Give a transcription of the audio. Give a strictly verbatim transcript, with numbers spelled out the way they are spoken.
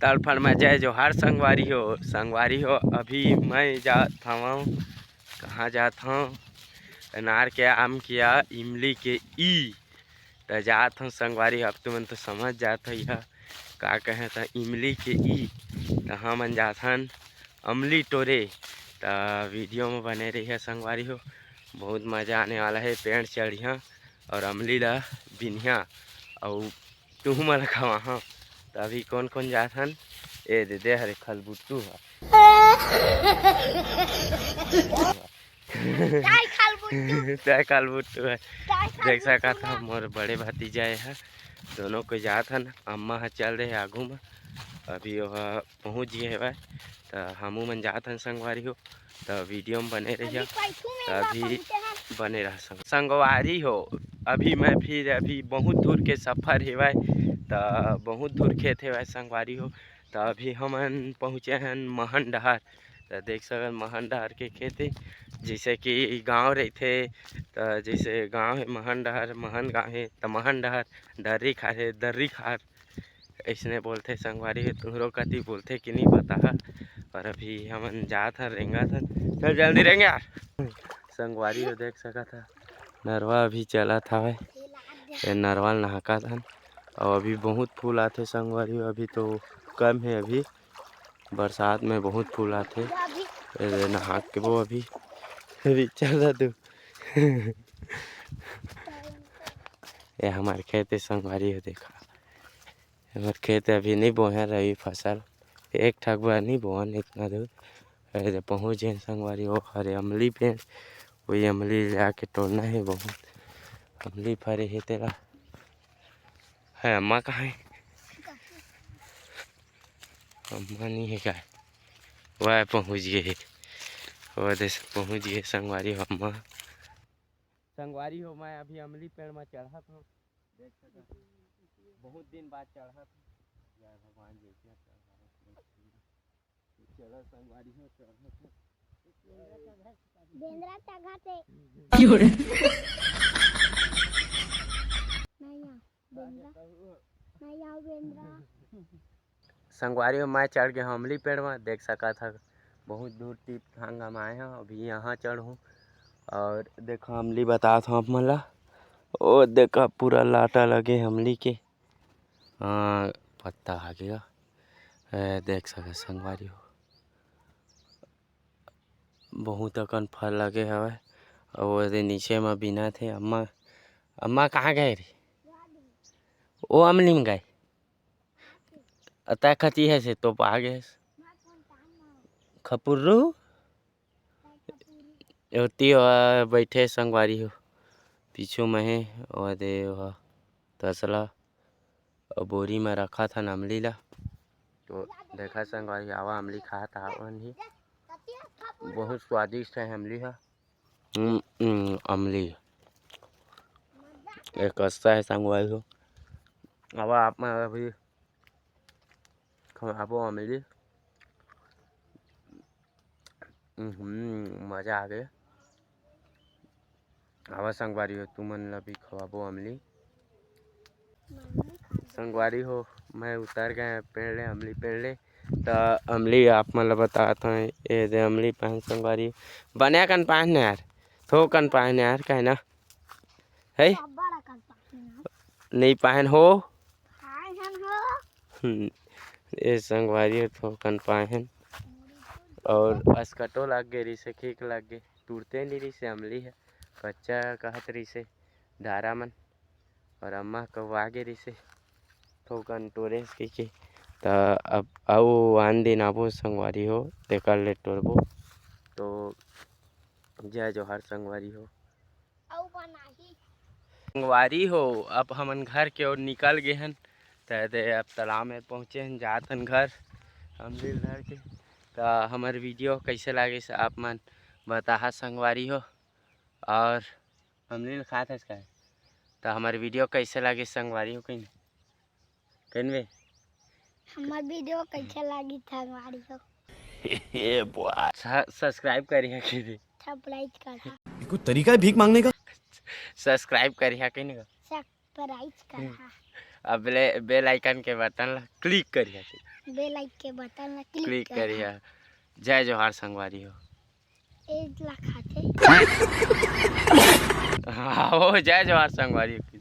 तड़फड़ में जय जोहार संगवारी हो। संगवारी हो, अभी मैं जात हवं, कहाँ जात हवं? अनार के, आम के या इमली के ई। त जात हवं संगवारी हो, अब तुमन तो समझ जात हो यह का कहे, त इमली के ई। त हमन जात हन अमली टोरे। त वीडियो में बने रहिया संगवारी हो, बहुत मजा आने वाला है। पेड़ चढ़िया और अमली ला बिनिया, अउ तुहू मन ला खवाहा। त अभी कौन कौन जात हन? ए दे दे, हरे खलबुट्टू ह। काय खलबुट्टू? काय खलबुट्टू है? काय देख खलबुट्टू सकत ह, ना? मोर बड़े भतीजा ये ह, दोनों कोई जात हन। अम्मा ह चल दे हे आगू म, अभी ओह पहुँच गे हवय। त हमू मन जात हन संगवारी हो, त वीडियो में बने रहिया। अभी कैथू में त बा अभी पहुँचे हन। बने रह संग-, संगवारी हो। अभी मैं फिर, अभी बहुत दूर के सफर हेवय, त बहुत दूर खेत हेवय संगवारी हो। त अभी हमन पहुँचे हन महन डहर। त देख सकत महन डहर के खेत हे, जैसे कि गाँव रहिथे, त जैसे गाँव हे महन डहर, महन गाँव हे, त महन डहर, दर्री खार हे, दर्री खार, अइसने बोलथे संगवारी हो। तुहरो कति बोलथे कि नहीं पता है, पर अभी हमन जात हन, रेंगत हन। चल जल्दी रेंग यार। संगवारी हो देख सकत ह, नरवा अभी चलत हवय, ये नरवा ल नहाकत हन। अउ अभी बहुत फूल आथे संगवारी हो, अभी तो कम हे, अभी बरसात में बहुत फूल आथे। ये नहा के वो अभी, अभी चल तू। ये हमार खेत हे संगवारी हो, देखा, हमार खेत अभी नहीं बोए रवि फसल, एक ठक बार नहीं बोअन इतना दूर। अरे पहुँच गए संगवारी हो, हरे अमली पेड़, वही अमली जाके तोड़ना है। बहुत अमली फरे हे तेरा। है अम्मा कहाँ है? अम्मा नहीं है का? वह पहुँच गए हे, वह देश पहुँच गए संगवारी हो अम्मा। संगवारी हो, मैं अभी अमली पेड़ में चढ़त हूँ, देख सकत हव, बहुत दिन बाद चढ़त हूँ। जय भगवान, जय जय चढ़त हूँ। चलो संगवारी हो, चढ़त हूँ। बेंदरा चघत हे। नहीं आ, बेंदरा। नहीं आओ बेंदरा। संगवारी हो, मैं चढ़ गए हूँ अमली पेड़ में, देख सकत हव, बहुत दूर टीप ठांगा में आए हूँ, अभी यहाँ चढ़ूँ। और देखो अमली बतात हूँ आप मन ला, ओ देखो पूरा लाटा लगे अमली के। हाँ, पत्ता आ गया, ए, देख सकत संगवारी हो, बहुत अकन फल लगे हवय। अउ ओदे नीचे म बिनत हे। अम्मा, अम्मा कहाँ गए रे? ओ अमली म गए। अतः कति हे से तो पा गए। खपुर्रू। ओती ओह बैठे संगवारी हो। पीछू म हे, ओह दे ओह तसला। अउ बोरी म रखत हन अमली ला। तो देखा संगवारी, आवा अमली खात हवन ही। बहुत स्वादिष्ट है अमली ह। हम्म, हम्म, अमली। एक कस्सा है संगवारी हो। आवा आप मन अभी खवाबो अमली। हम्म, मजा आ गए। आवा संगवारी हो, तुमन ला भी खवाबो अमली। संगवारी हो, मैं उतर गए पेड़ ले, अमली पेड़ ले। त अमली आप मन ला बतात हंव, ए दे अमली पाहन संगवारी। बने अकन पाहन यार, थोकन पाहन यार, कहे ना? है? अब्बड़ अकन पाहन यार। नहीं पाहन हो? पाहन हो। हम्म, ए संगवारी हो, थोकन पाहन। और असकटो लग गे रिसे, खीक लग गे। तुरते नहीं रिसे अमली ह, कच्चा कहत रिसे डारा मन, और अम्मा कौआ गे रिसे थोकन टोरेस कहिके। त अब अउ आन दिन आबो संगवारी हो, तेकर ले टोरबो। तो जय जोहार संगवारी हो। अउ बनाही। संगवारी हो, अब हमन घर के ओर निकल गे हन। त दे अब तालाब में पहुँचे हन, जात हन घर अमली ल धर के। त हमर वीडियो कैसे लागिस आप मन बताहा संगवारी हो। और अमली ल खात हस का? त हमर वीडियो कैसे लागिस संगवारी हो, कहिन, कहिन बे? हमर वीडियो कैसे लागिस संगवारी हो? ये बुआ। स-, subscribe करिहा कहिन। Subscribe करा। ये कोई तरीका है भीख मांगने का? Subscribe करिहा कहिन का? Subscribe करा। अब बेल आइकन के बटन ला क्लिक करिहा। बेल आइकन के बटन ला क्लिक करिहा। जय जोहार संगवारी हो। एज ला खाथे। हाँ, वो जय जोहार संगवारी हो।